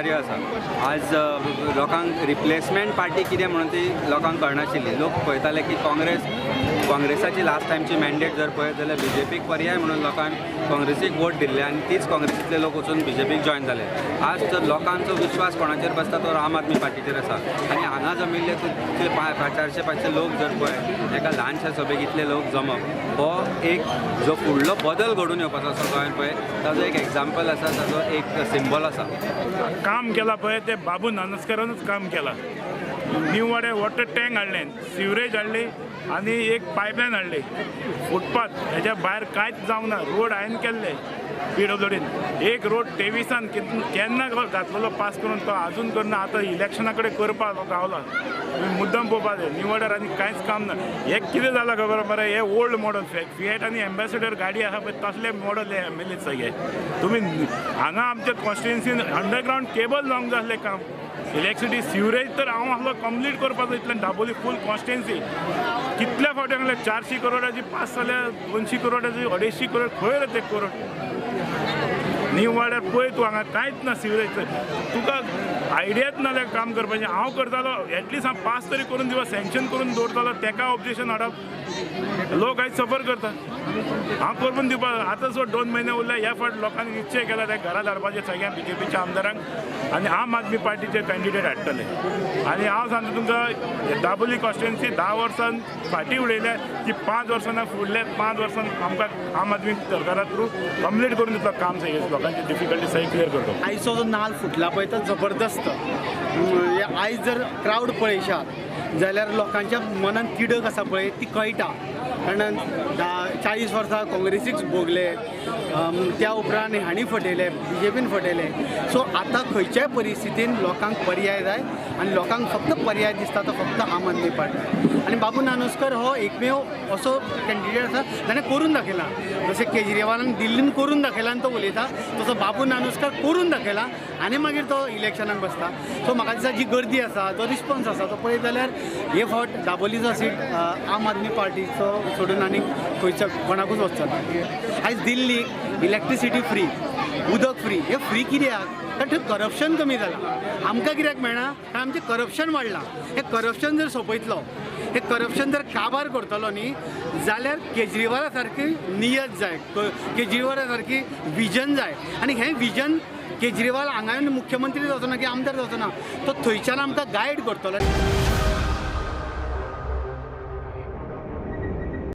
अनिवार्य आसा. आज लोकांक रिप्लेसमेंट पार्टी कितें म्हणून ती लोकांक कळनाशिल्ली. लोक पळयताले की काँग्रेसाची लास्ट टायमची मॅन्डेट जर पळयत जाल्यार बीजेपीक पर्याय म्हणून लोकांक काँग्रेसीक वोट दिल्ले आनी तीच काँग्रेसींतले लोक वचून बीजेपीक जॉयन जाले. आज जर लोकांचो विश्वास कोणाचेर बसता तो आम आदमी पार्टीचेर आसा आनी हांगा जमिल्ले तुमचे 400-500 लोक जर पळय एका ल्हानशा सभेक इतले लोक जमप हो एक जो फुडलो बदल घडून येवपाचो आसा गोंयांत पळय ताजो एक एग्जाम्पल आसा, ताजो एक सिंबल आसा. काम केलां पळय तें बाबू नानस्करानूच काम केलां. न्यू वाड्यार वॉटर टँक हाडलें, सिवरेज हाडली आनी एक पायपलायन हाडली. फुटपाथ हेच्या भायर कांयच जावंक ना. रोड हांवें केल्ले पीडब्ल्यूडीन, एक रोड 23 केन्ना घातलेलो पास करून तो आजून करना. आतां इलेक्शना कडेन करपाक गावला. तुमी मुद्दम पळोवपाक जाय. न्यू वाड्यार आनी कांयच काम ना. हें कितें जालां खबर मरे, हे ओल्ड मॉडल फिएट आनी एम्बेसिडर गाडी आसा पळय तसले मॉडल हे एम एल ए सगळे. तुमी हांगा आमच्या कॉन्स्टिट्युन्सीन अंडरग्रावंड केबल जावंक जाय आसलें काम. इलेक्ट्रिसिटी सिवरेज तर हांव आसलो कंप्लीट करपाचो इतल्यान दाबोली फूल कॉन्स्टिट्युन्सी. कितल्या फावटी सांगलें 400 करोडाची पास जाल्या, 200 करोडाची, 250 करोड, खंय रे ते करोड. न्यू वाड्यार पळय तूं हांगा कांयच ना सिवरेज. तुका आयडियाच ना जाल्यार काम करपाचें. हांव करतालो एटलिस्ट हांव पास तरी करून दिवप, सँक्शन करून दवरतालो, तेका ऑब्जेक्शन हाडप. लोक आयज सफर करता. हांव करून दिवपाक आतां सो 2 म्हयने उरले. ह्या फावट लोकांनी निश्चय केला ते घरा धाडपाचे सगळ्या बीजेपीच्या आमदारांक आनी आम आदमी पार्टीचे कॅन्डिडेट हाडटले. आनी हांव सांगता तुमकां दाबोली कॉन्स्टिट्युन्सी 10 वर्सां फाटीं उडयल्या की 5 वर्सां फुडल्या 5 वर्सां आमकां आम आदमी सरकारा थ्रू कंप्लीट करून दितलो काम सगळें, लोकांची डिफिकल्टी सगळी क्लियर करतलो. आयचो जो नाल फुटला पळय तो जबरदस्त. आयज जर क्रावड पळयशात जाल्यार लोकांच्या मनान तिडक आसा पळय ती कळटा. कारण 40 वर्सां काँग्रेसीक भोगले, त्या उपरांत हांणी फटयले, बीजेपीन फटयले. सो आतां खंयच्याय परिस्थितीन लोकांक पर्याय जाय आनी लोकांक फक्त पर्याय दिसता तो फक्त आम आदमी पार्टी. आनी बाबू नानोस्कर हो एकमेव असो कॅन्डिडेट आसा ताणें करून दाखयला. जशें केजरीवालान दिल्लीन करून दाखयला आनी तो उलयता तसो बाबू नानोस्कर करून दाखयला आनी मागीर तो इलेक्शनाक बसता. सो म्हाका दिसता जी गर्दी आसा, जो रिस्पॉन्स आसा तो पळयत जाल्यार हे फावट दाबोलीचो सीट आम आदमी पार्टीचो सोडून आनी खंयच्या कोणाकूच वचचो ना. आयज दिल्लीक इलेक्ट्रिसिटी फ्री, उदक फ्री, हें फ्री कित्याक? कारण थंय करप्शन कमी जालां. आमकां कित्याक मेळना? कारण आमचें करप्शन वाडलां. हें करप्शन जर सोंपयतलो, हें करप्शन जर काबार करतलो न्ही जाल्यार केजरीवाला सारकी नियत जाय, केजरीवाला सारकी विजन जाय. आनी हें विजन केजरीवाल हांगा मुख्यमंत्री जावचो ना की आमदार जावचो ना, तो थंयच्यान आमकां गायड करतलो.